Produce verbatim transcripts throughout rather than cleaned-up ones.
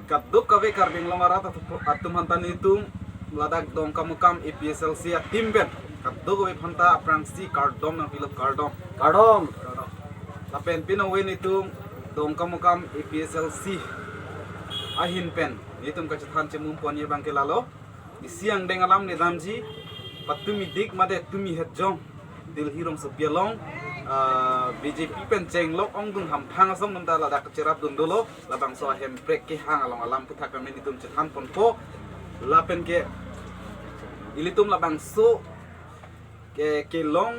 Kadokave Karbi Anglong arat atum, atum aphanta nelitum ladak Dongkamukam A P H L C a-team pen kadokave aphanta aphrangsi kardom nangpilo, kardom. Kardom. Kardom. Lapen pini nelitum Dongkamukam A P H L C ahin pen nelitum kachethan chemum ponji abangke lalo. Isi angdeng alam ledamji, patumi dik mate tumi hetjong, Delhi rongsopi along, ah, B J P pen chenglok ongdung hamphang asong atum ta ladak cherapdun dolo, labangso ahemprek kehang along alam aputhak kami nelitum chethan ponpo, lapen ke ilitum labangso ke kelong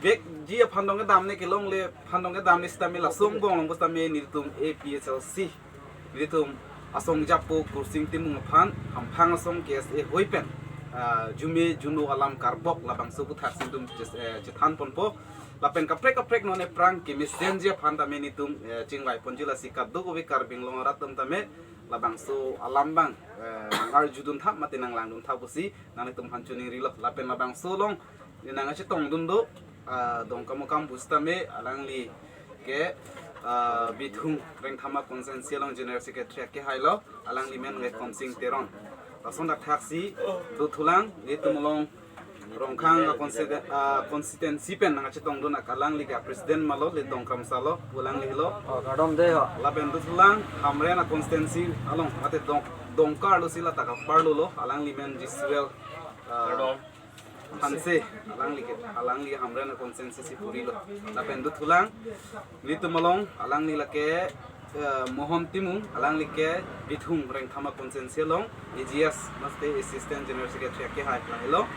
vekji aphan dong kedam ne, kelongle aphan dong kedam ne sitame laso angbong along pusitame nelitum A P H L C, nelitum asong japo Kursing Timung aphan hamphang asong K S A hoi pen, ah, jume juno alam karbok, labangso aputhak si nelitum ches-, eh, chethan ponpo. Lapen kaprek kaprek non aphrang kemesenji aphan tame nelitum, eh, chingvai ponji, lasi kadokave Karbi Anglong arat atum tame labangso alam abang, eh, nang arjudun tha mate nanglangdun tha pusi nanglitum aphan choningrilo. Lapen labangso along neli nangkachetongdun do, ah, Dongkamukam pusitame alangli ke, ah, Bithung Rengthama constituency along General Secretary akehai lo, alangli men Ngekomsing Teron. Lason dak thaksi dothulang, nelitum along Rongkhang a-constitu-, ah, constituency pen nangkachetongdun ak alangli ke President malo, le Dongkamsa lo, alangli lo. Oh, kardom dei ho. Lapen dothulang Hamren a-constituency along, mate Dong-, Dongka arlo si ladak apar lo lo, alangli men Jisuel, ah, Kardom. Hanse, alangli ke, alangli Hamren a-constituency si puri lo. Lapen dothulang nelitum along, alangli lake, eh, Mohon Timung, alangli ke Bithung Rengthama constituency along A G S, mate Assistant General Secretary akehai lahelo.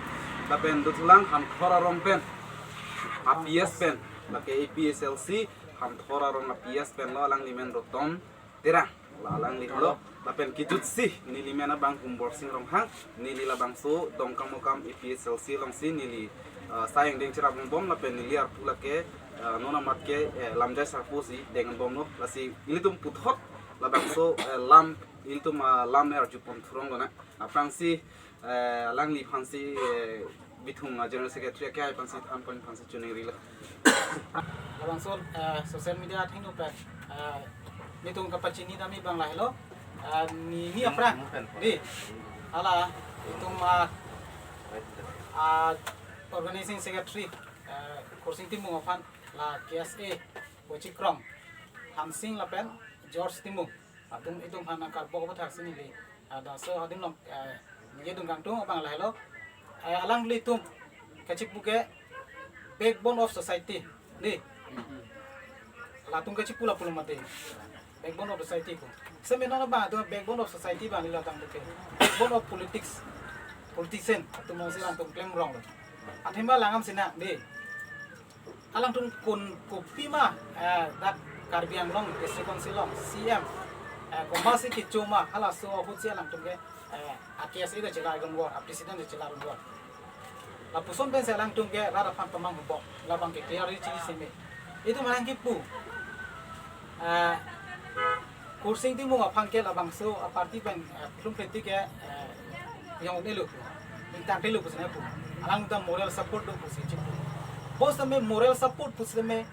Lapen dothulang Hamthor arong pen, a-P S pen, lake A P H L C Hamthor arong a-P S pen lo, alangli men Roton Terang, la alangli lo. Lapen kejutsi neli men abang Humborsing Ronghang, neli labangso Dongkamukam A P H L C alongsi neli, eh, sai angdeng cherapbom, lapen neli arpu lake, eh, non amat ke, eh, Lamjai Sarpo si dengbomlo, lasi ilitum puthot labangso, eh, lam, ilitum, ah, lam arjupon thurong lonang. Aphrangsi, eh, alangli aphansi, eh, Bithung, ah, General Secretary akehai aphansi than pon aphansi choningrilo. Labangso, eh, social media athengno pen, eh, nelitum kapachini dam abang lahelo. Eh, neli, neli aphrang, neli aphrang. Dei, hala, itum, ah, ah, organizing secretary, eh, Kursing Timung aphan, la K S A Bochikrong Hansing lapen George Timung atum itum aphan nangkarbok aputhak si neli, ah, laso adim along, eh, ningjedun kangtung abang lahelo. Eh, alanglitum kachipu ke backbone of society, dei. Latum kachipu lapulo mati. Backbone of society ko. Seme non abang atum backbone of society abang neli latum ke. Backbone of politics. Politician atum alongsi latum klemrong lo. Athema langdam sinang, dei. Alangtum kon kopima, eh, dak Karbi Anglong District Council along C M, eh, komatsi kecho ma, halaso ahutsi alangtum ke, eh, a-K S A ta chelarun vor, a-president ta chelarun vor. Lapuson pensi alangtum ke rat aphan pamang hubok, labang ke clear ri chini seme. Itum alang kipu, eh, Kursing Timung aphan ke labangso a-party pen, eh, plum pleti ke, eh, yang un-elo pu, ingtang telo pu sene pu. Alangtum moral support do pusi chipu. Bos tame moral support pusi tame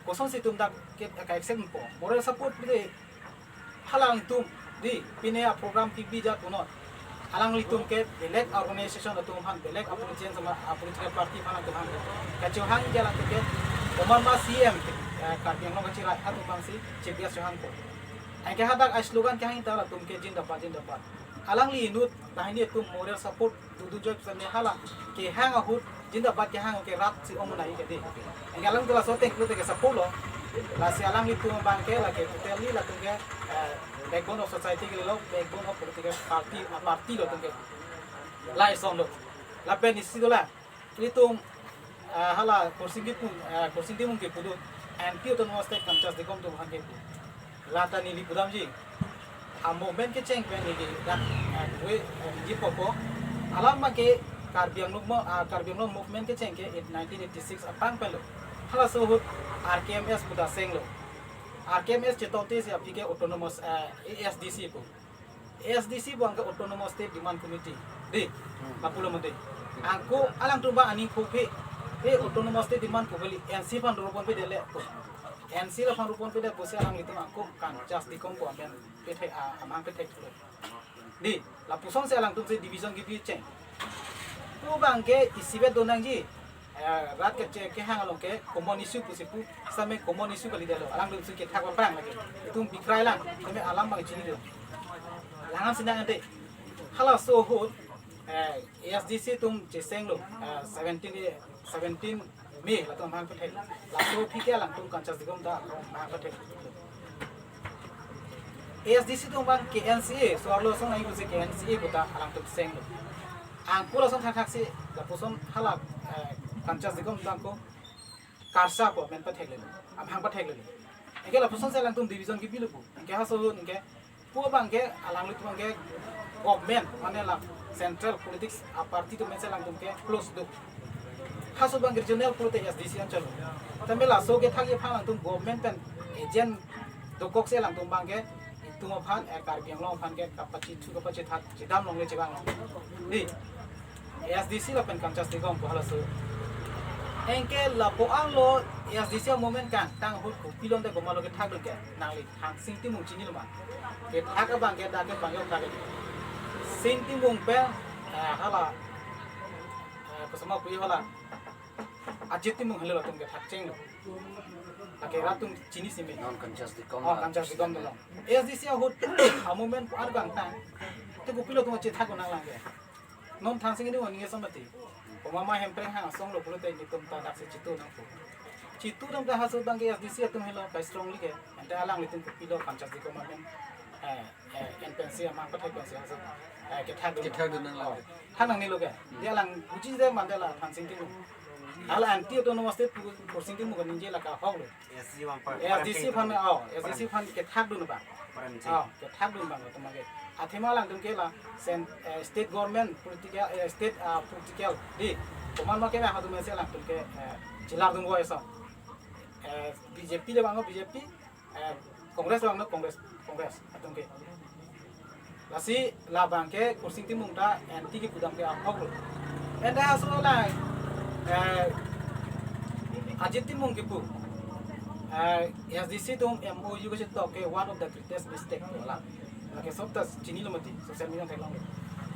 kosonsi itum dak ke ka-accept po. Moral support pu de halangtum, dei, pine a-program kebi jat punon. Alanglitum ke belek organization atum aphan, belek a-politician sama a-political party aphan atum aphan kachohang ke alangtum ke, komat ma C M, eh, Karbi Anglong kachirai atum aphansi chibias chohangpo. Anke hadak a-slogan kehang ta latum ke Zindabad, Zindabad. Alangli inut tahini atum moral support dudu joi sene hala kehang ahut Zindabad kehang ke rat si ong nai ke dei. Anke alangtum laso ateng pulote ke support lo. Lasi alanglitum abang ke lake totally latum ke, eh, backbone of society ke lo, backbone of political party, ah, party lo atum ke. Lahai ason lo. Lapen isi dolang. Itum, ah, hala Kursing kipu, ah, Kursing Timung kipu do, anti autonomous state Kanchas Dekom atum aphan kipu. Lata neli pudamji. A-movement kecheng pen neli dak, ah, we, ah, neli popo. Alam abang ke Karbi Anglong mo, ah, Karbi Anglong movement kecheng ke nineteen eighty-six aphrang pen lo. Halaso ahut R K M S pu ta seng lo. R K M S chetongte si aphi ke autonomous, ah, A S D C pu. A S D C abang ke Autonomous State Demand Committee. Dei, hmm, lapulo mati. Anke alangtum abang aning puphe, eh, Autonomous State Demand Committee, N C aphan doro ponpe dele. N C laphan rupon pedet pusi alanglitum ako Kanchas Dikom pu amen pethek, ah, amahang pethek thulo. Dei, lapuson si alangtum si division kebi cheng. Pu abang ke isivet donangji. Eh, rat ke che kehang along ke common issue pusi pu, same common issue kalidetlo. Alangtum si kethak aphrang lake. Itum bikrai lang, same alam abang chinilo. Alangan sinang ante. Halaso ahut, eh, A S D C atum chesenglo, eh, seventeen, eh, seventeen May latum amahang pethek. Laso aphi ke alangtum Kanchas Dikom ta amahang pethek. A S D C atum abang K N C A, so arlo asong nai pusi K N C A puta alangtum senglo. Angkul asong thakthak si lapuson hala, eh, Kanchas Dikom ta ako KARSA pu amen patheklelo, amahang patheklelo. Anke lapuson si alangtum division kebilo pu. Anke halaso ahut anke pu abang ke alanglitum abang ke government, mane la central politics a party atum amen si alangtum ke close do. Halaso abang regional pulote A S D C anchotlo. Tame laso kethakji aphan alangtum government pen agent dokok si alangtum abang ke itum aphan, eh, Karbi Anglong aphan ke kapachithu kapachithat chedam longle chevang longle. Dei, A S D C lapen Kanchas Dikom pu halaso. Anke lapu-an lo A S D C a-movement kangtang ahut kopilo ante komatlo kethakdun ke nangli Thangsing Timung chinilo ma? Kethak abang ke dak ke bang yok dak ke. Sing Timung pen, eh, hala, eh, kosoma pui hala Ajit Timung henlo latum kethak chenglo. Lake rat atum chini simi. Non Kanchas Dikom. Oh, Kanchas Dikom dolo. A S D C ahut a-movement pu-an kangtang. Te kopilo atum chethak nanglang ke. Non Thangsing Timung aning ke samati. Komama Hempreng hang asong lo pulote netum ta dak si chitu nangpo. Chitu nang ta halaso abang ke A S D C atum henlo kai strongly ke. Ante alanglitum kopilo Kanchas Dikom amen, eh, eh, N P N C amahang pathek pensi halaso, eh, kethakdun. Kethakdun nanglang. Oh. Than nangnelo ke. Dei alang uji de mandela Thangsing Timung. Hala anti autonomous state pu Khorsing Timung kaningje lake ahoklo. A S D C aphan, oh, A S D C aphan kethakdun abang. Oh, kethakdun abang atum ke. Athema alangtum ke la sen-, eh, state government political, eh, state, ah, political. Dei, komat ma ke na atum si alangtum ke, eh, chelardunnoi ason. Eh, B J P le bang B J P, eh, Congress bang Congress, Congress atum ke. Lasi labang ke Khorsing Timung ta anti kepu dam ke ahoklo. Ante halaso la, eh, Ajit Timung kepu, eh, A S D C atum M O U kachetok ke one of the greatest mistake pu alam. Lake sob ta chinilo mati, social media theklong.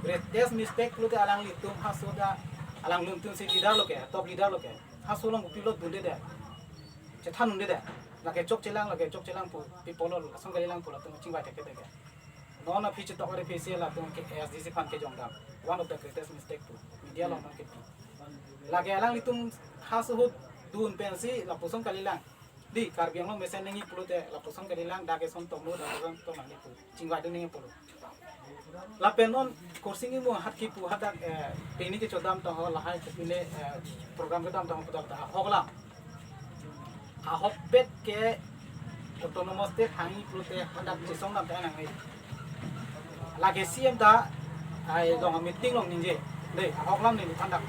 Greatest mistake pulote alanglitum halaso ta, alanglitum si leader lo ke, top leader lo ke. Halaso along kopilo dundedet, chethan dundedet. Lake chokchelang, lake chokchelang pu, pi pulo, lason kalilang pu latum chingvai thekthedet ke. Non aphi chetok ari phi si latum ke A S D C aphan kejongdam. One of the greatest mistake pu. Media along non kepi. Lake alanglitum halaso ahut dun pensi lapuson kalilang. Dei, Karbi Anglong mesen nangji pulote lapuson kalilang, dak eson tonglo, dak eson tong nangji pu chingvaidun nangji pulo. Lapen non Khorsing Timung ahat kepu hadak, eh, pini kechodam tong ho lahai kepine, eh, program kedam tong ho pu dak ta ahok alam. Ahokpet ke autonomous state hangji pulote hadak chesongdam ta nangne. Lake C M ta, ai, along meeting along ningje. Dei, ahok alam neli thandak.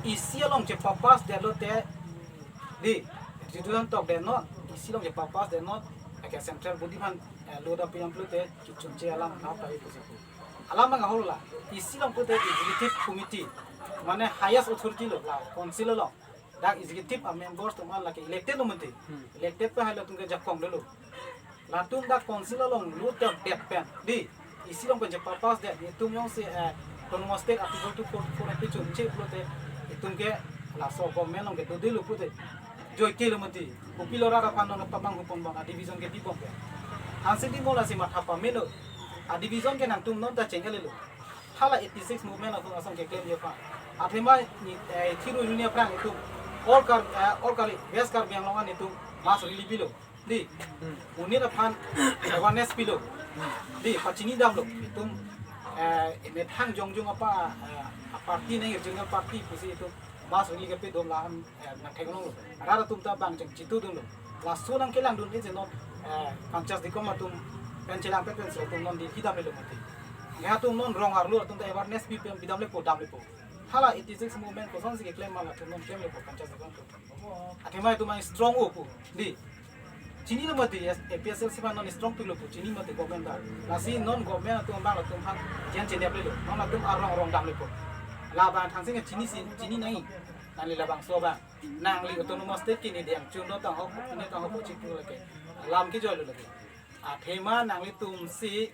Isi along chepapass detlote, dei, constitution tokdetnon, isi along chepapass detnon, lake central body aphan, eh, lo dam pidam pulote, kechunche alam nangpai pusi pu. Alam abang ahoklo la, isi along pulote executive committee, mane highest authority lo la, council along. Dak executive a members atum an lake elected lo mati. Hmm. Elected pen hai latum ke jakong dolo. Latum dak council along lo tokdet pen, dei, isi along pen chepapass det, itum jongsi, eh, autonomous state article two four four api chunche pulote, itum ke laso government along ke dodelo pulote. Joike lo mati. Kopilo rat aphan non pabang hupon bang a division ke bibom ke. Thangsing Timung lasi matha pamelo. A division ke nangtum non ta cheng-et-elo. Hala eighty-six movement atum asong keklem ye pa. Athema ni, eh, thiru juni aphrang itum all Kar-, eh, all Karbi, West Karbi Anglong an itum mass rally pilo. Dei. Hmm. Monit aphan awareness pilo. Hmm. Dei, pachini damlo. Itum, eh, emethang jongjong apa, eh, a party nang regional party pusi itum mass rally kepi dom lahan, eh, nangtheklonglo. Rat atum ta bang cheng chitudunlo. Laso nangkelangdun insi non, eh, Kanchas Dikom atum pen chelangpet pensi atum non dei kedamlo mati. Nge atum non rong arlo atum ta awareness pi pen bidamlepo, damlepo. Hala eighty-six movement kosonsi keklem ma latum non klemlepo Kanchas Dikom atum. Athema itum abang strong-o pu. Dei. Chinilo mati, A P H L C aphan non strong pilo pu. Chini mati government ta. Lasi non government atum abang latum aphan jen chenep lelo. Non latum arong arong damlepo. Labang Thangsing chinisi, chini nangji. Nangli labangso abang, nangli autonomous state kini diang chundo tang hok, pine tang hok, chik tu lake. Lam kejoi lo lake. Athema nanglitum si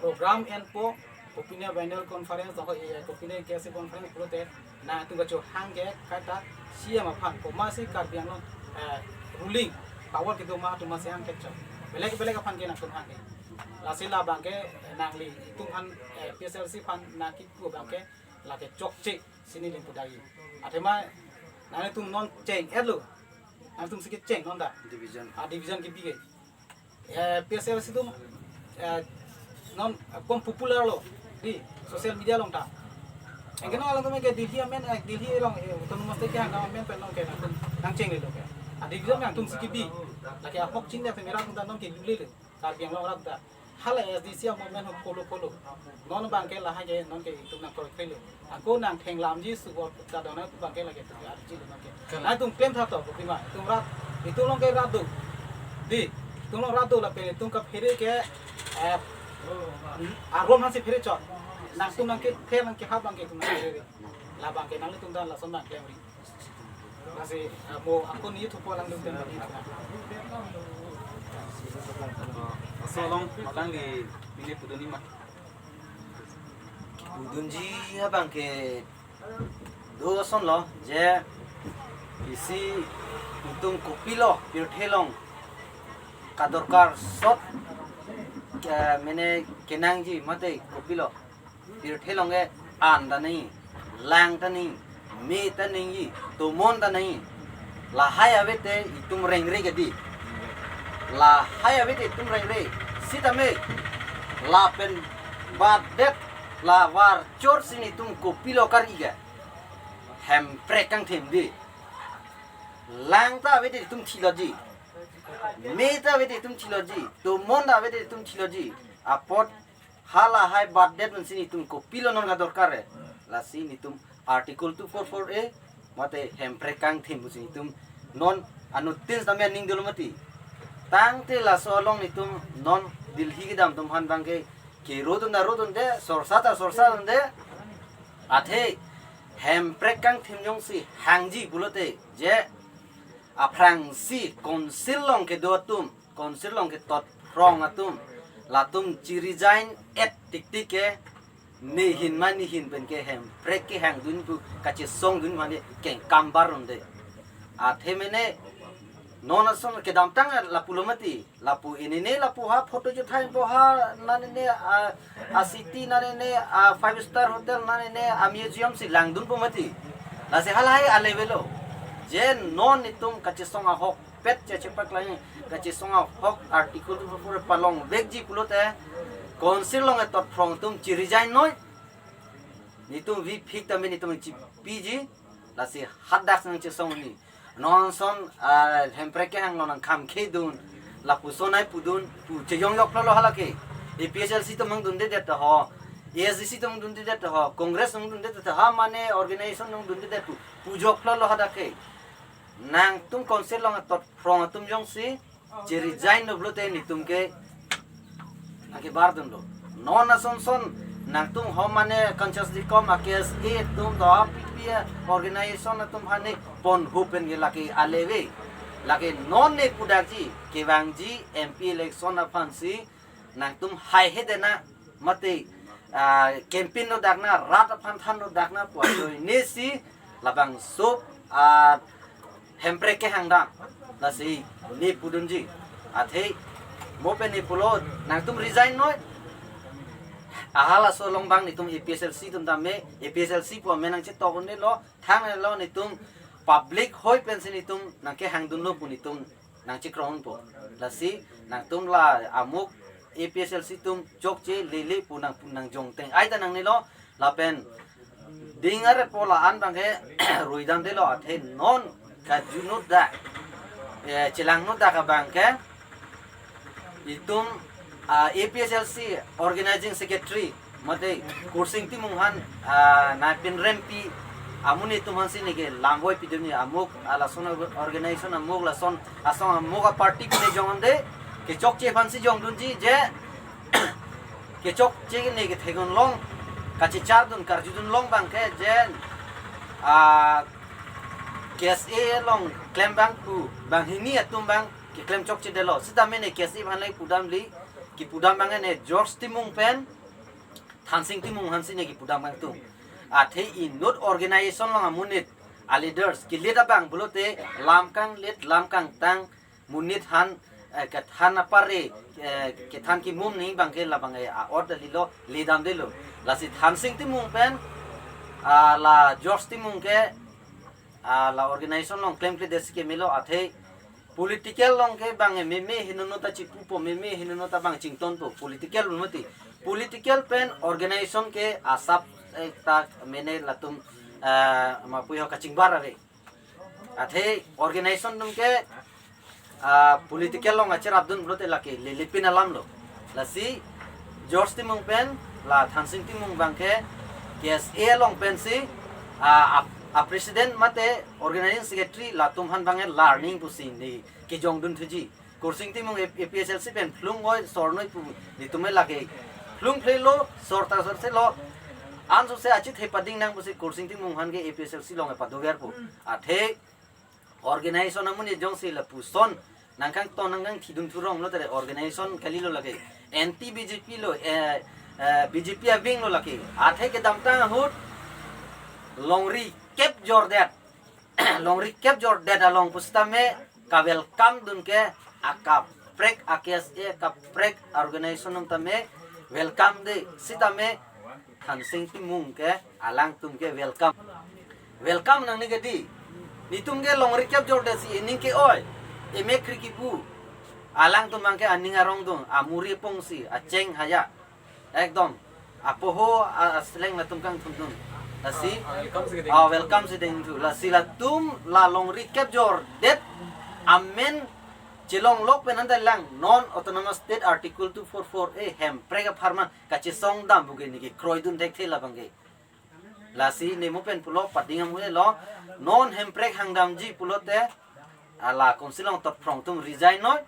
program enpo, kopine biennial conference, ho, eh, kopine K S A conference pulote, nangtum kachohang ke, kaita C M aphan, komatsi Karbi Anglong, eh, ruling power kedo ma atum si hang kechok. Belek belek aphan ke nangtum hang ke. Lasi labang ke, eh, nangli, itum aphan, eh, A P H L C aphan nangkipu abang ke, lake chokche, si neli pu dagi. Athema, nangtum non cheng, etlo. Nangtum si kecheng non ta. Division. Ah, division kebi ke. Eh, A P H L C atum, eh, non, eh, kom popular lo di social media along ta. Anke non alangtum ke Delhi amen, eh, Delhi along, eh, autonomous state kehang amen pen non ke nangtum nangchenglelo ke. Ah, division nangtum si kebi. Lake ahok chingdet mera atum ta non ke lulelo. Karbi Anglong arat ta. Hala A S D C a-movement ho follow follow. Non abang ke lahai ke non ke itum nangkroi kroi lo. Ako nangthenglamji subor ta dona abang ke lake tu arji lo abang ke. Kalang. Nangtum klem tha to, kopima. Itum rat, itum along ke rat do. Di, itum along rat do lapen itum kaphere ke, eh, arum aphansi phere chot. Nangtum nangkepher nangkehap abang ke itum nangphere. Labang ke nanglitum ta lason abang klemri. Lasi, eh, mo ako ni thupo alangtum pen. Laso along alangli pine pudunji ma? Pudunji abang ke do ason lo je isi itum kopilo pirthe along kadorkar sot, eh, mene kenangji mate kopilo. Pirthe along ke an ta nangji, lang ta nangji, me ta nangji, tomon ta nangji. Lahai ave te itum rengre ke di. Lahai ave te itum rengre. Sitame lapen batdet la varchor si netum kopilo kar-i ke. Hemprek kangthim di. Lang ta ave te itum thilotji. Me ta ave te itum thilotji. Tomon ta ave te itum thilotji. Apot halahai batdet pensi netum kopilo non kadorkar e. Lasi netum Article two four four A mate hemprek kangthim pusi netum non anuttin tame aning dolo mati. Tangte laso along netum non Delhi kedam atum aphan abang ke kerodun ta rodunde, sorsa ta sorsa dunde. Athe hemprek kangthim jongsi hangji pulote je aphrangsi council along kedo atum, council along ketot phrong atum, latum chi-resign et tiktik ke, nehin ma nehin pen ke hemprek kehangdun pu kachesongdun mane kengkam bar unde. Athe mene non ason kedamtang lapulo mati, lapu inine lapu ha photo chethai po ha nanine a, a city nanine a five star hotel nanine a museum si langdunpo mati. Lasi halahai a-level lo. Je non netum kachesong ahokpet chechepak lang, kachesong ahok Article two four four palongvekji pulote council along ketot phrong atum chi-resign noi. Netum vi phik tame netum chipiji, lasi hadak nangchesong ni. Non ason, ah, hemprek kehang along nangkhamkhedun, lapuson ai pudun, pu cheyong yok lo hala ke. A P H L C atum nangdundedet ho, A S D C atum nangdundedet ho, Congress nangdundedet ha mane organization nangdundedet pu, pu jok lo hadak ke. Nangtum council along ketot phrong atum jongsi chi-resign lo pulote netum ke nangkebar dunlo. Non ason son nangtum ho mane conscious dikom a K S A atum do a P P organization atum aphan ne ponhu pen ke lake a-level. Lake non ne pudakji kevangji M P election aphansi nangtum haihe dena mate, ah, campaign lo dakna, rat aphan thanlo dakna pu ajoine si labangso, ah, hemprek kehang dam. Lasi ne pudunji. Athe mo pen ne pulo nangtum resign noi. Aha laso along abang netum A P H L C atum tame, A P H L C pu amen nangchetok un-elo, thangnelo netum public hoi pensi netum nangkehangdunlo pu netum nangchekrongpo. Lasi nangtum la amuk A P H L C atum chokche lele pu nang, nangjong teng ai ta nangnelo lapen ding are po la-an abang ke ruidamdelo athe non kajunut dak, eh, chelangno dak abang ke itum, ah, A P H L C organizing secretary mate Kursing Timung aphan, ah, nangpinrempi amonit atum aphansi neke lamvoi pidunji amuk, ah, lason organization amuk lason asong amuk a-party kene jongde kechokche aphansi jongdunji je kechokche kene kethekdun long kachechardun karjudun long abang ke je, ah, K S A along klem abang pu, banghini atum abang keklem chokchedetlo. Sitame ne K S A aphan le pudam li, kipudam abang ne George Timung pen Thansing Timung aphansi ne kipudam abang atum. Athe inut organization along amonit, a leaders, ke-lead abang pulote lam kanglead, lam kangtang, monit aphan, eh, kethan apar re, eh, kethan kimum ni abang ke labang, eh, a-ot kalilo, ledamdetlo. Lasi Thansing Timung pen, ah, la George Timung ke, ah, la organization along klemkledetsi kemelo, athe political along ke abang, eh, meme henono ta chipupo, meme henono ta abang chingtonpo, political mati. Political pen organization ke asap, eh, ta mene latum, eh, ma puyo kachingbar ave. Athe organization atum ke, ah, political along acherapdun pulote lake lelipin alamlo. Lasi George Timung pen la Thansing Timung abang ke K S A along pensi, ah, a, a president mate organizing secretary latum aphan abang ke learning pusi ne kejongdun thuji. Kursing Timung A P H L C pen phlung oi sor noi pu netum lake phlung phlelo, sor ta sorselo. Ansose achit he pading nang pusi Kursing Timung aphan ke A P H L C along e padover pu. Athe organization amonit jongsi lapuson nangkangton nangkangthidun thurong lo, tere organization kalilo lake. Anti B J P lo, eh, eh, B J P a-wing lo lake. Athe kedamtang ahut longri kep jordet. Longri kep jordet along pusitame ka-welcome dun ke akaprek a-K S A, akaprek organization atum tame welcome de, sitame Thansing Timung ke alangtum ke welcome. Welcome nangne kedi. Netum ke longri kep jordetsi ening ke-oi, emek kri kipu. Alangtum abang ke aning arong dung, amuri pongsi, acheng haya. Ekdom. Apoho a-, aseleng latum kangthumdun. Lasi, ah, welcome si keding. Ah, welcome si dengthu. Lasi latum la longri kep jordet amen chelonglok pen anta lang non Autonomous State Article two four four A hemprek apharman kachesongdam pu ke ne kekroidun thekthe labang ke. Lasi ne mo pen pulo pading amu lo, non hemprek hangdamji pulote, ala council along totphrong atum resign noi.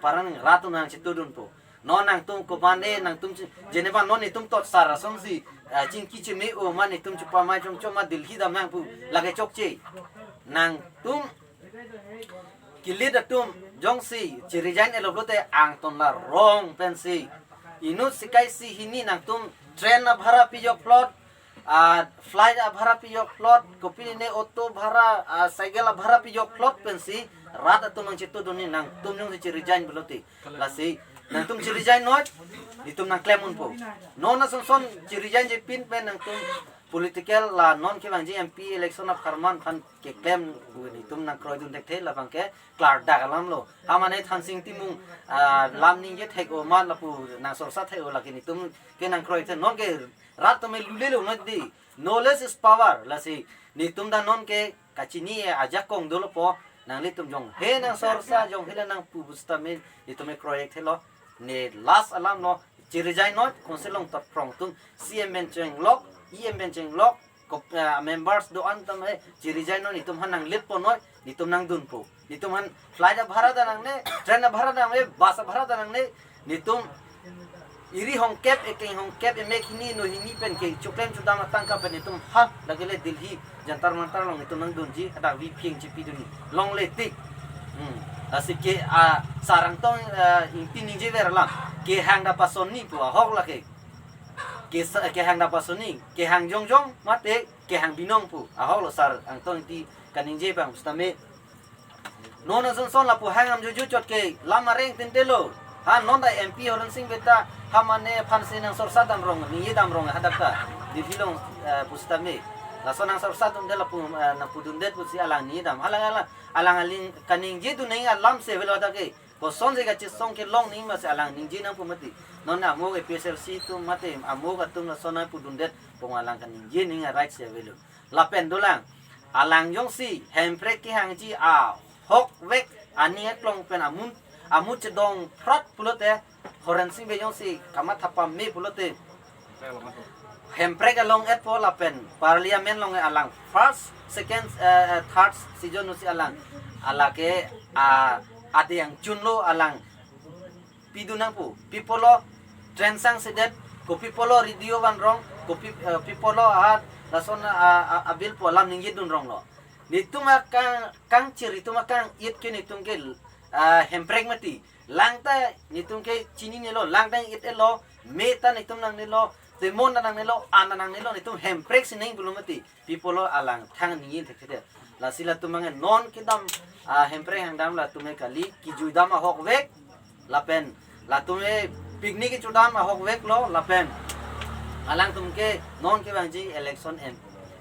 Parang rat atum nangchetudunpo. Non nangtum koban e, nangtum che-, jeneba non netum tot sar asonsi, eh, chingki cheme-o ma netum chepamai chomchom ma Delhi dam nang pu lake chokche. Nangtum ke-lead atum jongsi che-resign etlo pulote angton la wrong pensi. Inut sikai si hini nangtum train abhara pijokplot, ah, flight abhara pijokplot, kopine auto bhara, ah, cycle abhara pijokplot pensi rat atum nangchetudunji, nangtum jongsi che-resign pulote. Lasi nangtum che-resign noi, netum nangklem unpo. Non asonson che-resign jepin pen nangtum political la non kevangji M P election apharman aphan keklem pu netum nangkroidun thekthe labang ke klardak alamlo. Ha mane Thansing Timung, ah, lam ningje thek-o ma lapu nangsorsa thek-o lake netum ke nangkroithe, non ke rat tame lulelo noi di. Knowledge is power. Lasi netum ta non ke kachini ajakong dolopo, nanglitum jonghe nangsorsa, jonghe le nangpu pusitame netum e-kroithelo. Ne last alamlo, che-resign noi, council along totphrong atum, C M pen chenglok, E M pen chenglok, kop-, ah, members do-an tame che-resign noi, netum aphan nang-lead pon noi, netum nangdunpo. Netum aphan flight abhara ta nangne, train abhara ta nangne, bus abhara ta nangne, netum eri hongkep, ekeng hongkep, emek hini, no hini pen ke choklem chodam atangka pen netum ha lake le Delhi Jantar Mantar along netum nangdunji, hadak vi phing chepidunji. Longle tik. Hmm. Lasi ke, ah, sar Angtong, ah, Ingti ningjever alam. Kehang da pasonni pu ahok lake. Ke sa-, kehang da pasonni, kehang jongjong mate kehang binong pu ahok lo sar Angtong Ingti kaningje abang pusitame. Non asonson lapu hang am juju chot ke lam areng tintelo. Ha non ta M P Horensing Bey ta ha mane aphansi nangsorsa damrong, ningje damrong hadak ta. Delhi along, eh, pusitame. Laso nangsorsa dunde lapu, eh, nangpudundet pusi alang ningje dam. Alang alang, alang aling kaningjedun nang alam si avelo hadak ke. Kosonsi kachesong kelong nangji masi alang ningje nangpo mati. Non amok A P H L C atum mate amok atum lason nangpudundet pu alang kaningje nang a-right si avelo. Lapen dolang, alang jongsi hemprek kehangji ahokvek aning aklong pen amun, amu chedong phrat pulote, Horensing Bey jongsi kamatha pame pulote, hemprek along-etpo lapen parliament along alang first, second, eh, eh, third season pusi alang, alake, ah, adeng chunlo alang pidun nangpo, pi apotlo train sangsedet, kopi apotlo radio vanrong, kopi, eh, pi apotlo ahat lason a, a, a-bill pu alam ningjedun ronglo. Netum akang, kangchir, netum akang-it ke netum ke, ah, hemprek mati. Lang ta netum ke chininelo, lang ta it-elo, me ta netum nangnelo, temon ta nangnelo, an ta nangnelo, netum hemprek si neng pulo mati. Pi apotlo alang thang ningin thekthedet. Lasi latum ange non kedam, ah, hemprek hangdam latum ke kali, kijuidam ahokvek, lapen latum ke picnic kechodam ahokveklo, lapen alangtum ke non kevangji election M-,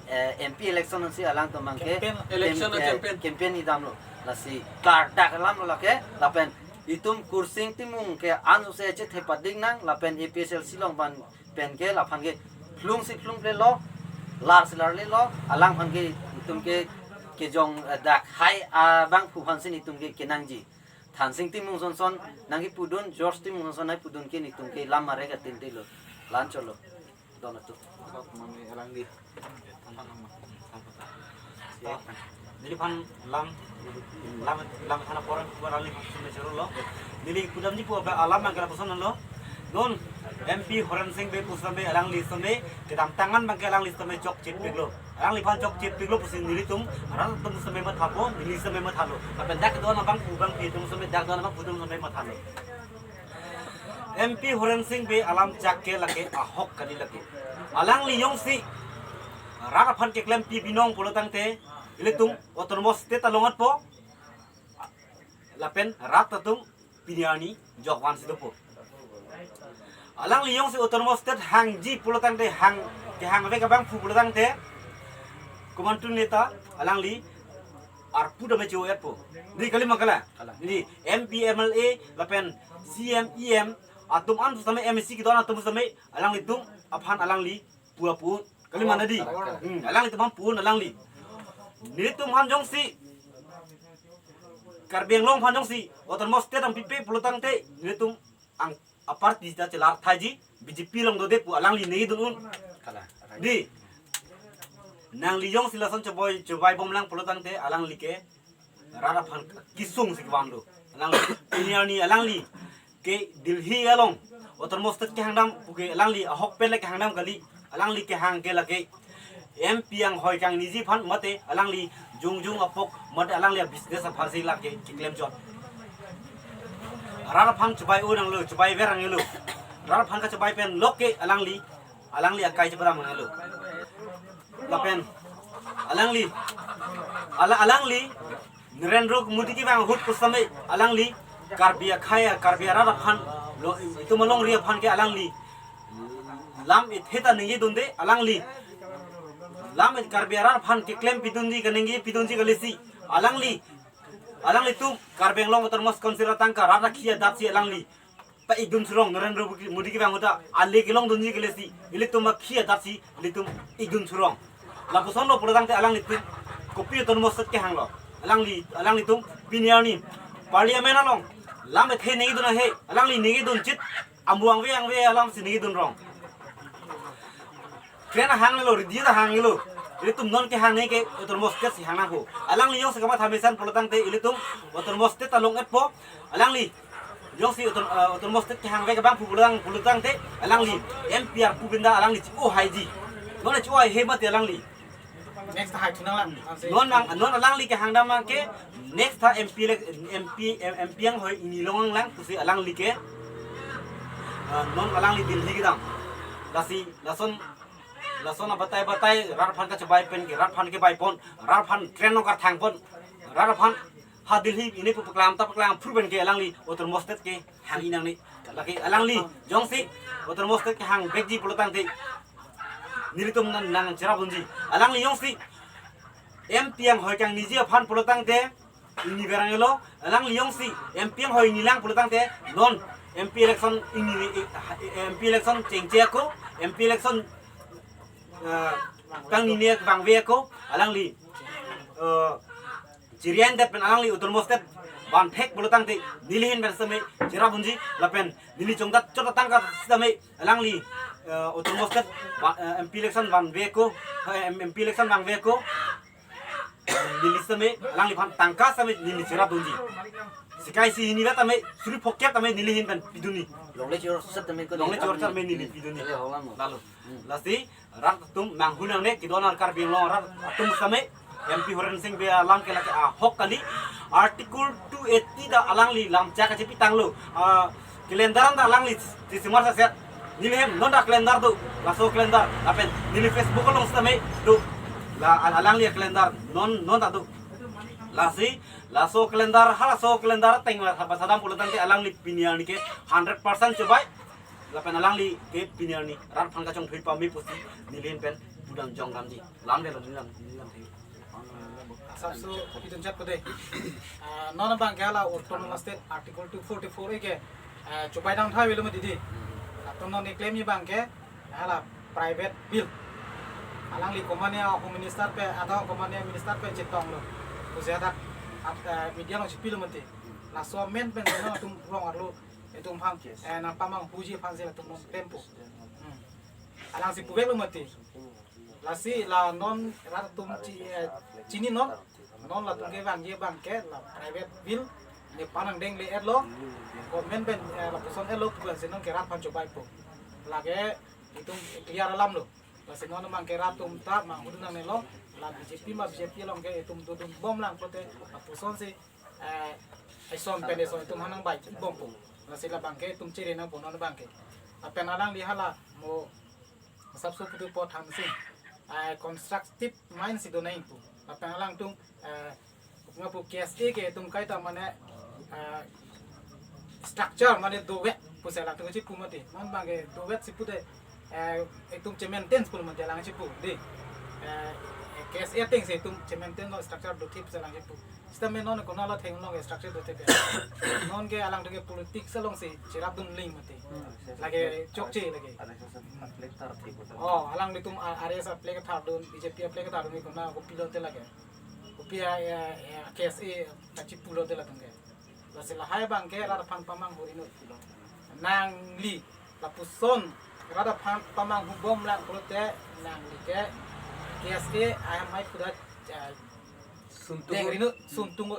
eh, M P election ansi alangtum abang ke Campaign. Election cam-, eh, campaign. Campaign idamlo. Lasi klardak alamlo lake, lapen itum Kursing Timung ke ansose chethepading nang, lapen A P H L C along ban pen ke laphan ke phlung si phlunglelo, lar si larlelo, alangphan ke itum ke kejong, eh, dak hai abangphu aphansi itum ke kenangji. Thansing Timung sonson nangkepudun, George Timung sonson nangkepudun ke netum ke lam marek atintilo. Lancholo. Don atum. Mami alangli. Neliphan lam, lam, lam thana poran kuba alangli sumbe chorolo. Neli pudamji pu abang alam abang ke lapuson lo. Non M P Horen Sing Bey pusitame alangli sitame kedamtang an abang ke alangli sitame chokchepiklo. Alangliphan chokchepiklo pusi nelitum, rat atum sitame mathapo, neli sitame mathalo. Lapen dak don abangphu abangpi atum sitame, dak don abangphu atum sitame mathalo. M P Horen Sing Bey alam chak ke lake ahok kali lake. Alangli jongsi rat aphan keklempi binong pulo tangte, ilitum Autonomous State along atpo, lapen rat atum pini arni jokvan si dopo. Alangli jongsi Autonomous State hangji pulo tangte, hang, kehangvek abangphu pulo tangte, komantu neta alangli arpu dame cho-etpo. Di kali ma kala? Kala. Di M P, M L A, lapen C M, E M, atum an sitame M A C kedon atum sitame alanglitum aphan alangli pu-a pu-un. Kali ma nadi? Kala, kala. Hmm, alanglitum aphan pu-un alangli. Nelitum aphan jongsi, Karbi Anglong aphan jongsi Autonomous State nangpipe pulo tangte, nelitum ang aparty ta chelar thaiji, B J P along dode pu alangli ningdun un. Kala. Di. Nangli jongsi lason choboi, chobai bomlang pulo tangte, alangli ke rat aphan kesung si kevang do. Alangli, pini arni alangli ke Delhi along Autonomous State kehangdam puke alangli ahok pen le kehangdam kali, alangli kehang ke lake M P anghoi kangniji aphan mate alangli jongjong apok mate alangli business aphan si lake keklemchot. Rat aphan chobai-o nanglo, chobaiver nanglo. Rat aphan kachobai pen lok ke alangli, alangli akai chepadam nanglo. Lapen alangli, ala, alangli Narendra Modi kevang ahut pusitame alangli Karbi akhei, Karbi arat aphan lo, itum alongri aphan ke alangli lam ethe ta ningdunde, alangli lam et Karbi arat aphan keklempidunji, kaningpidunji kalisi alangli, alanglitum Karbi Anglong Autonomous Council atangka rat akhei adatsi alangli pa-ikdun surong, Narendra Modi kevang ahut ta ale kelongdunji kalisi, ilitum akhei adatsi ilitum ikdun surong. Lapuson lo pulo tangte alanglitum kopi Autonomous State kehanglo. Alangli, alanglitum pini arni Parliament along lam ethe ningdun ahe, alangli ningdun chit, amu angve angve alam si ningdun rong. Train hangnelo, ridi ta hangnelo. Ilitum non kehang neke Autonomous State si hang nangpo. Alangli jongsi kamatha mesen pulo tangte ilitum Autonomous State along etpo. Alangli jongsi auto-, eh, Autonomous State kehangvek abangphu pulo tang, pulo tangte, alangli M P arpu pen ta alangli cho-o haiji. Non cho-o haihe mati alangli. Next ta hai thu nanglang. Non nang, non alangli kehangdam abang ke next ta M P le, M P, M P anghoi ingni long nanglang pusi alangli ke, eh, non alangli Delhi kedam. Lasi, lason, lason abatai batai rat aphan kachobai pen ke, rat aphan kebai pon, rat aphan train along karthang pon, rat aphan ha Delhi ingni pu paklang ta paklang phru pen ke alangli Autonomous State kehang-i nangne. Lake alangli jongsi Autonomous State kehangvekji pulo tangte nelitum nang, nangcherapdunji. Alangli jongsi M P anghoi kangniji aphan pulo tangte ingniver nanglo, alangli jongsi M P anghoi ingnilang pulo tangte non M P election ingni, M P election chengche ako, M P election, eh, kangnine vangve ako, alangli, eh, chirian det pen alangli Autonomous State vanthek pulo tangte neli ahin pen sitame cherapdunji, lapen neli chongdat chot atangka sitame alangli, eh, Autonomous State va-, eh, M P election vanve ako, eh, M-, M P election vangve ako, neli sitame alangliphan tangka sitame neli cherapdunji. Sikai si hini vet tame, suri phokep tame neli ahin pen pidunji. Longle chor sat tame ko longle chor sat tame neli pidunji. Ele holam mo. Lalo. Hmm. Lasi rat atum manghu nangne, kedon ar Karbi Anglong rat atum sitame M P Horen Sing Bey alam ke lake ahok kali. Article two eighty ta alangli lamchak kachepi tanglo. Ah, calendar ta alangli December saset. Neli hem non ta calendar do. Laso calendar. Lapen neli Facebook along sitame do. La al- alangli calendar non non ta do. Lasi laso calendar, halaso calendar ateng la haba sadam pulo tangte alangli pini arni ke hundred percent chobai. Lapen alangli ke pini arni rat aphan kachongthui pame pusi neli ahin pen pudam jong damji. Lam de lo neli lam, neli lam the. Asapso idun chat pade. Ah, non abang ke hala Autonomous State Article two forty-four A ke, ah, chobai dam thai velo mati di. Latum non ni claim ni abang ke hala private bill. Alangli komane Home Minister pen, atau komane Minister pen chetonglo. Pusi adak, at, eh, media along chepilo mati. Laso amendment pen non atum rong arlo, itum aphan, eh, nangpamanghuji aphansi latum non tempo. Hmm. Alangsi puveklo mati. Lasi la non rat atum chi-, eh, chini non, non latum kevangji abang ke la private bill, ne panang deng le etlo, government pen, eh, lapuson etlo, pusi non ke rat aphan chobaipo. Lake itum clear alam lo. Lasi non abang ke rat atum ta manghu dun nangnelo, la B J P ma B J P along ke itum dodun bom lang pulote, lapusonsi, eh, eson pen eson itum aphan nangbai bompo. Lasi la abang ke itum chere nangpo non abang ke. Lapen alangli hala mo asapso putu po Thansing, eh, constructive mind si do nang pu. Lapen alangtum, eh, ngapu K S A ke itum kaita mane, eh, structure mane dovet pusi alangtum kachipu mati. Non abang ke dovet si pude, eh, itum che-maintain pulo mati alang chipu di. Eh, K S A atengsi itum che-maintain lo, structure dothip pusi alang chipu. Sitame non konat atheng along structure dothip. Non ke alangtum ke politics alongsi cherapdun ling mati. Lake chokche lake. Oh, alanglitum a-, R S S a-flag thardun, B J P a-flag thardun, konat kopilote lake. Kopi a, a, a, K S A kachipulote latum ke. Lasi lahai abang ke rat aphan pamanghu ri non. Nangli lapuson rat aphan pamanghu bom lang pulote nangli ke K S A aham hai puda, ah, suntung deng ri non, suntung.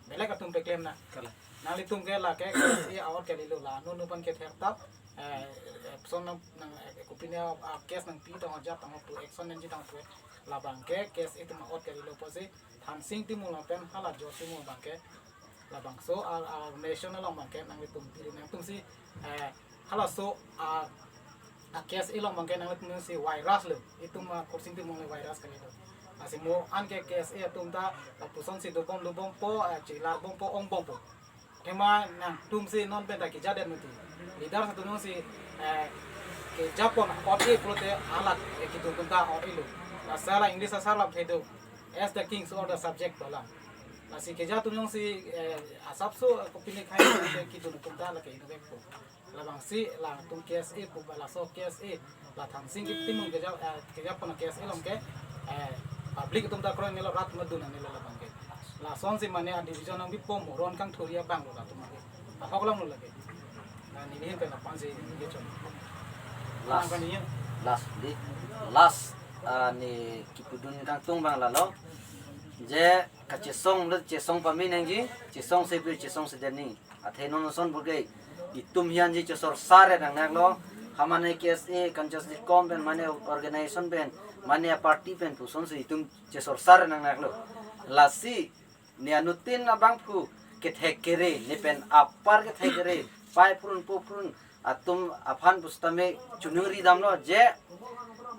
Belek atum peklem na. Kalang. Nanglitum ke lake K S A a-ot kalilo, la non non aphan ke ther tap, eh, eh, son nang, nang, eh, kopine, ah, case nangpi tang ajat tang pu, action nangji tang pu, labang ke K S A atum a-ot kalilo pusi, Thansing Timung lapen hala Joe Timung abang ke, labangso, ah, ah, nation along abang ke nanglitum piri nangtumsi, eh, halaso, ah, a-K S A along abang ke nanglitumsi virus lo. Itum, ah, Khorsing Timung le virus kalilo. Lasi mo an ke K S A atum ta, ah, lapusonsi dobom dobompo, ah, chelar bompo, ong bompo. Athema nangtumsi non pen ta keja det mati. Leader atum nangsi, eh, kejapon ot-e pulote alat, eh, kedun atum ta ot-elo. Lasi la English asar lam thedo, "As the kings or the subject" pu alam. Lasi keja atum nangsi, eh, asapso kopine khai kedun atum ta lake inutvet po. Labangsi latum K S A pu ba laso K S A, la Thansing Timung keja, eh, kejapon K S A along ke, eh, public atum ta kroi nelo, rat atum dun nangnelo labang ke. Lasonsi mane a-division nangbipo mo, ron kangthuri abang lo latum ke. Ahok alam lo lake. Na neli ahin pen aphansi neli chon. Last. Aphan neli. Last di. Last, ah, ne kipudun kangtung abang lalo. Je kachesong lo, chesong pame nangji, chesongse pir chesongse deni. Athe non ason puke itum hianji chesorsar nangnaklo. Ha mane K S A, Conscious Dicom pen, mane organization pen, mane party pen pusonsi itum chesorsar nangnaklo. Lasi ne anuttin abangphu kethek kere, ne pen apar kethek kere, pai phurun po phurun atum aphan pusitame choningri damlo je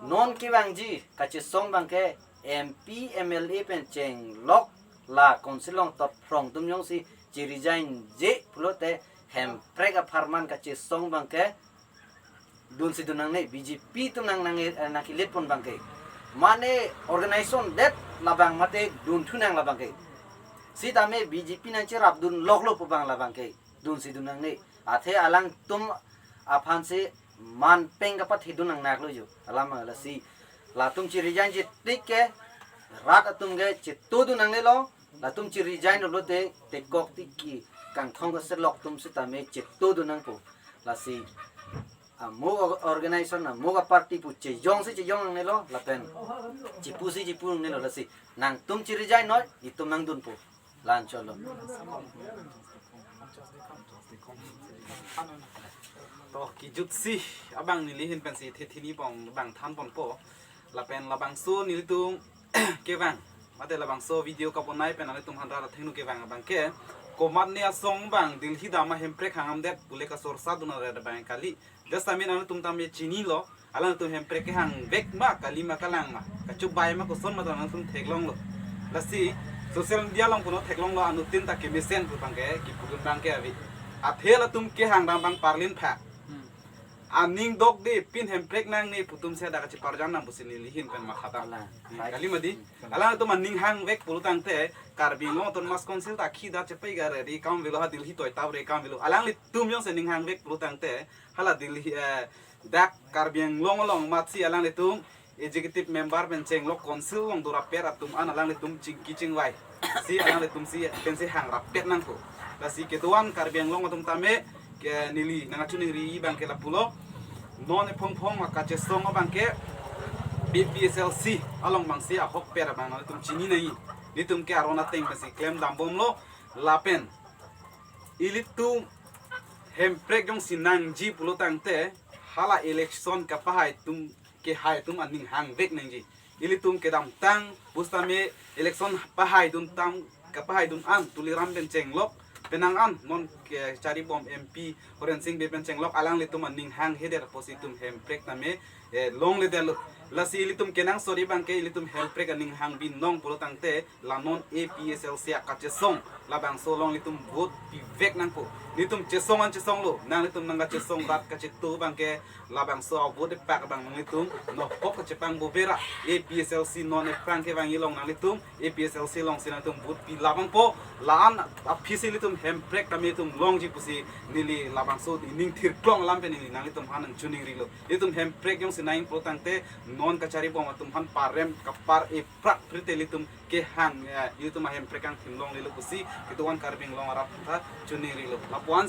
non kevangji kachesong abang ke M P, M L A pen chenglok, la council along tot phrong atum jongsi che-resign-je pulote Hemprek apharman kachesong abang ke dunsi dun nangne, B J P atum nang, nang, eh, nangkelepon abang ke. Mane organization det labang mate dunthu nang labang ke. Sitame B J P nangcherapdun loklo pu abang labang ke dunsi dun nangne. Athe alangtum aphansi manpeng kapathedun nangnaklo jo. Alam lasi latum che-resign-je tik ke rat atum ke chetodun nangnelo. Latum che-resign pulote tekok tiki kangthong kaselok atum sitame chetodun nangpo. Lasi amo organization, amo party pu chejongsi chejong nangnelo, lapen chipusi chipu nangnelo. Lasi nangtum che-resign noi, itum nangdunpo. La-anchotlo. To kejutsi abang neli ahin pensi thethi ni pong abang thanponpo. Lapen labangso nelitum kevang Mate labangso video kabonai pen nanglitum aphan ra thengno kevang abangke, komatne asong abang Delhi dam ahemprek hangdamdet pule kasorsa dun aret abang kali. Just amin nanglitum tame chinilo, alangtum hemprek kehangvek ma, kali ma, kalang ma, kachubai ma, koson ma, nanglitum theklonglo. Lasi social media along puno theklonglo, anuttin ta kemesen pu abangke, kipudun abangke ave. Athe latum kehang dam abang parlin pha. Aning dokde, pin hemprek nangne pu atum si dak kachiparjang nang pusi neli ahin pen mathadam. Alang. Kali ma di? Hmm. Alangtum aning hangvek pulo tangte, Karbi Anglong Autonomous Council ta khi da chepai ga re, ri kam avelo, ha Delhi toitap re kam avelo. Alanglitum jongsi ning hangvek pulo tangte, hala Delhi, eh, dak Karbi Anglong along amatsi alanglitum executive member pen chenglok, council along do rapet atum an alanglitum chingki chingvai si alanglitum si pensi hang rapet nangpo. Lasi kedo-an Karbi Anglong atum tame ke neli nangkachiningri abangke lapulo. Non ephong phong akachesong abangke A P H L C along abangsi ahokpet abang nanglitum chini nangji. Nelitum ke aron ateng pensi klem dambomlo lapen ilitum hemprek jongsi nangji pulo tangte hala election kapahai atum, kehai atum aning hangvek nangji. Ilitum kedamtang pusitame election pahai dun tang, kapahai dun an Tuliram pen chenglok, penang an non kacharibom M P Horensing Bey pen chenglok, alanglitum aning hanghedet pusi itum hemprek tame, eh, longledetlo. Lasi ilitum kenangsot abangke ilitum hemprek aning hangbinong pulo tangte la non A P H L C akachesong labangso along ilitum vote pivek nangpo. Nelitum chesong an chesonglo, nanglitum nangkachesong rat kachetu abangke labangso avote epak abang nanglitum nokok kachepang bobera. A P H L C non ephrang kevang along nanglitum A P H L C alongsi nanglitum vote pi labangpo. La-an aphisi ilitum hemprek tame itum longji pusi neli labangso ining thirklong alam pen neli nanglitum aphan nangchiningrilo. Ilitum hemprek jongsi nang pulo tangte non kacharibom atum aphan parem kapar eprak prite ilitum kehang, eh, ilitum ahemprek kangthim longlelo pusi kedo-an Karbi Anglong arat aphan chiningrilo. Lapu-an